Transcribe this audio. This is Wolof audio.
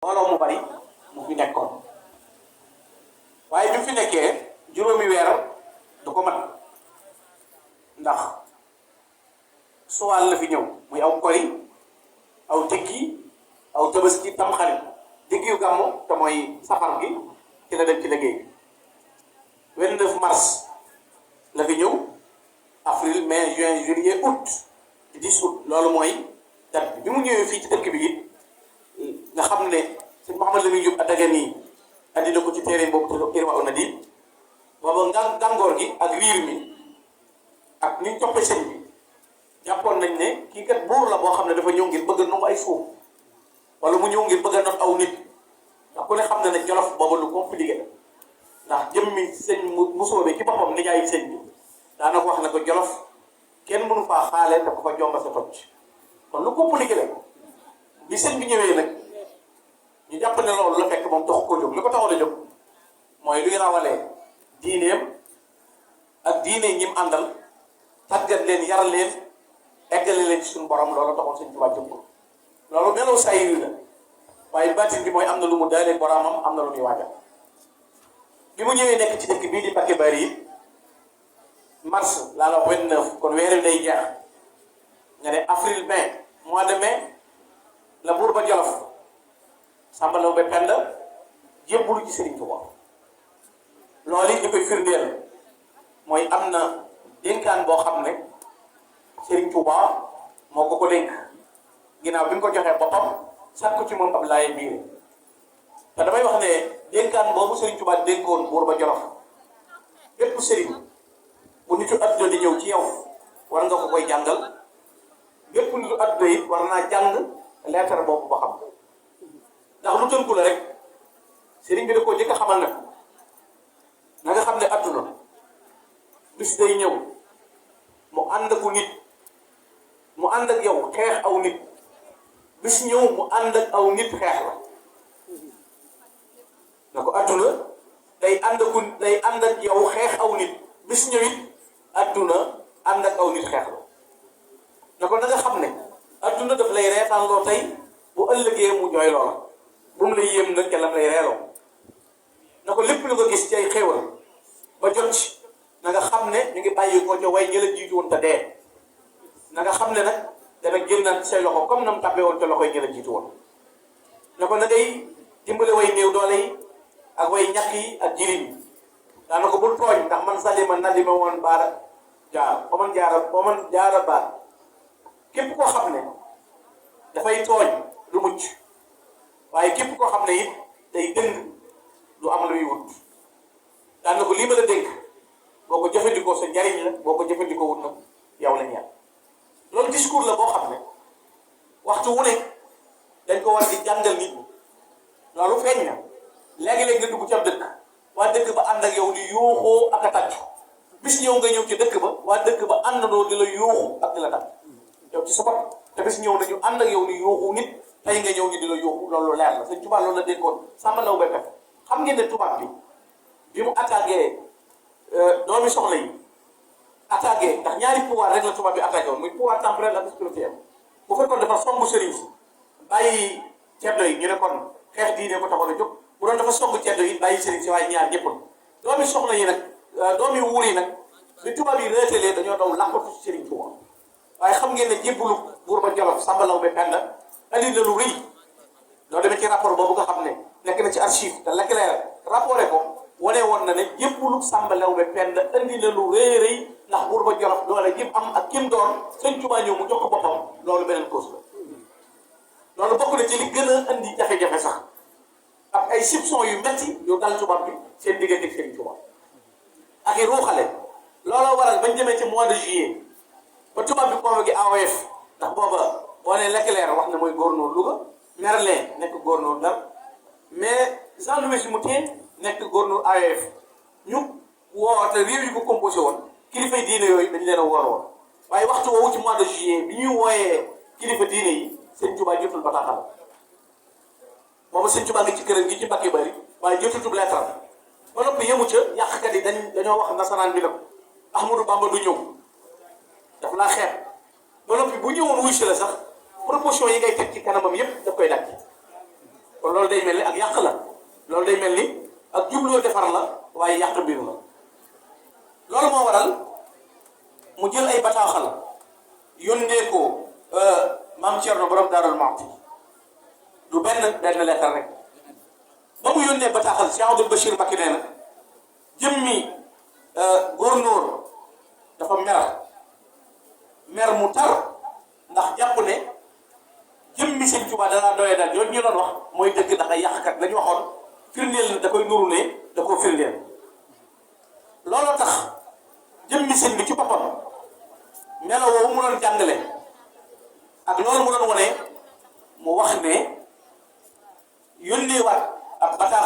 mbooloo mu bari mu fi nekkoon waaye bi fi nekkee juróomi weer du ko mat ndax suwaal la fi ñëw muy aw kori aw diggi aw tabaski tamxarit diggi yu gàmmu te mooy safar gi ci la dem ci liggéey 29 mars la fi ñëw avril mai juin juillet août 10 août loolu mooy date bi mu ñëwee fii ci dëkk bi it nga xam ne sëñ Mouhamadou Lamine Diop Dagana nii andi na ko ci téere boobu te Irwa Nadim booba gàngoor gi ak riir mi ak ni ñu toppee sëñ bi jàppoon nañ ne kii kat buur la boo xam ne dafa ñëw ngir bëgg a nangu ay suuf wala mu ñëw ngir bëgg a not aw nit ndax ku ne xam ne ne Jolof booba lu compliqué la ndax jëmmi sëñ Musoobe ci boppam nijaayu sëñ bi daanaka wax na ko Jolof kenn mënu faa xaale te ko fa jomba sa toj kon lu compliqué la bi sëñ bi ñëwee nag ñu jàpp ne loolu la fekk moom taxu ko jóg li ko taxoon a jóg mooy luy rawalee diineem ak diine ñim àndal tàggat leen yar leen eggale leen ci suñu borom loolu taxoon sëñ Tuubaa jóg ko loolu meloo sayiri la waaye baatin bi mooy am na lu mu daaleeg boromam am na lu muy waajal bi mu ñëwee nekk ci dëkk bii di Mbacké Bari yi mars laa la 29 kon weer wi day jeex nga ne avril mai mois de mai la buur ba Jolof Samba Laobé Penda jébbalu ci Serigne Touba loolu it ñu koy firndeel mooy am na dénkaan boo xam ne Serigne Touba moo ko dénk ginnaaw bi mu ko joxee boppam sàkku ci moom ab laaye biir te damay wax ne dénkaan boobu Serigne Touba dénkoon buur ba Jolof bépp Serigne bu nitu adduna di ñëw ci yow war nga ko koy jàngal bépp nitu adduna it war naa jàng leetar boobu ba xam ndax lu tënku la rek sëriñ bi da koo jëkk a xamal na nga xam ne adduna bis day ñëw mu ànd ak nit mu ànd ak yow xeex aw nit bis ñëw mu ànd ak aw nit xeex la na ko adduna day ànd ak yow xeex aw nit bis ñëw it adduna ànd ak aw nit xeex la na ko na nga xam ne adduna daf lay reetaan loo tey bu ëllëgee mu jooy loola bu mu lay yéem nag ca lam lay reeloo na ko lépp lu ko gis ci ay xéewal ba jot ci na nga xam ne ñu ngi bàyyi ko ca way ñëla jiitu woon te dee na nga xam ne nag dana génnaat say loxo comme na mu tàbbee woon ca loxoy ñëla jiitu woon na ko na ngay dimbale way néew doole yi ak way ñàkk yi ak jirim yi daana ko bul tooñ ndax man salima nadima woon baara jaar ba man jaara baar képp koo xam ne dafay tooñ du mucc waaye képp koo xam ne it day dëng du am luy wut daan na ko lii ma la dénk boo ko jëfandikoo sa njariñ la boo ko jëfandikoo wut nag yow la ñeel loolu discours la boo xam ne waxtu wu ne dañ ko war di jàngal nit ñi loolu feeñ na léegi-léegi nga dugg ci ab dëkk waa dëkk ba ànd ak yow di yuuxoo ak a tàcc bis ñëw nga ñëw ci dëkk ba waa dëkk ba àndandoo di la yuuxu ak di la tàcc yow ci sa bopp te bis ñëw nañu ànd ak yow di yuuxu nit tey nga ñëw ñu di la yuuxu loolu leer la sëñ Tuubaa loolu la dénkoon Samba Laobé Penda xam ngeen ne tubaab bi mu attaqué doomi soxla yi attaqué ndax ñaari pouvoir rek la tubaab bi attaqué woon muy pouvoir temporel ak spirituel bu fekkoon dafa somb sëriñ si bàyyi ceddo yi ñu ne kon xeex diine ko taxoon a jóg bu doon dafa somb ceddo yi bàyyi sëriñ si waaye ñaar ñëpp doomi soxla yi nag doomi wuur yi nag bi tubaab yi reetelee dañoo daw làqatu ci sëriñ Tuubaa waaye xam ngeen ne jébbalu buur ba Jolof Samba Laobé Penda andi na lu rëy loo demee ci rapport boobu nga xam ne nekk na ci archive te Leclerc rapporté ko wane woon na ne jébbalu Samba Laobé Penda andi na lu rëy rëy ndax buur ba Jolof doole jëm am ak kim doon sëñ Tuubaa ñëw mu jox ko boppam loolu beneen cause la loolu bokk na ci li gën a andi jafe-jafe sax ak ay soupçons yu metti yu dal tubaab bi seen diggante ak sëñ Tuubaa ak i ruuxale looloo waral bañ demee ci mois de juillet ba tubaab bi convoqué AOF ndax booba boo nee Leclerc wax ne mooy gouverneur Louga Merlin nekk gouverneur Ndar mais Jean-Louis Moutet nekk gouverneur AOF ñu woote réew yi ko composé woon kilifa diine yooyu dañu leen a woor woon waaye waxtu woowu ci mois de juillet bi ñuy wooyee kilifa diine yi sëñ Tuubaa jotul bataaxal booba sëñ Tuubaa ngi ci këram gi ci Mbacké Bari waaye jotutub lettre ba noppi yemu ca yàqkat yi dañoo wax nasaraan bi la ko Ahmadou Bamba du ñëw daf laa xeeb ba noppi bu ñëwoon wuy si la sax proposition yi ngay teg ci kanamam yépp daf koy daj kon loolu day mel ni ak yàq la loolu day mel ni ak jubloo defar la waaye yàq mbir la loolu moo waral mu jël ay bataaxal yónnee ko maam Thierno borom Daarul Muxti du benn lettre rek ba mu yónnee bataaxal Cheikh Abdoul Bachir Mbacké nee na jëmmi góornóor dafa mer mu tar ndax jàpp ne jëmmi Sëñ Tuubaa danaa doye dal yooyu ñu doon wax mooy dëgg ndax ay yàqkat la ñu waxoon firndeel da koy nuru ne da koo firndeel looloo tax jëmmi sëñ bi ci boppam melo woowu mu doon jàngale ak loolu mu doon wane mu wax ne yónneewaat ab bataaxal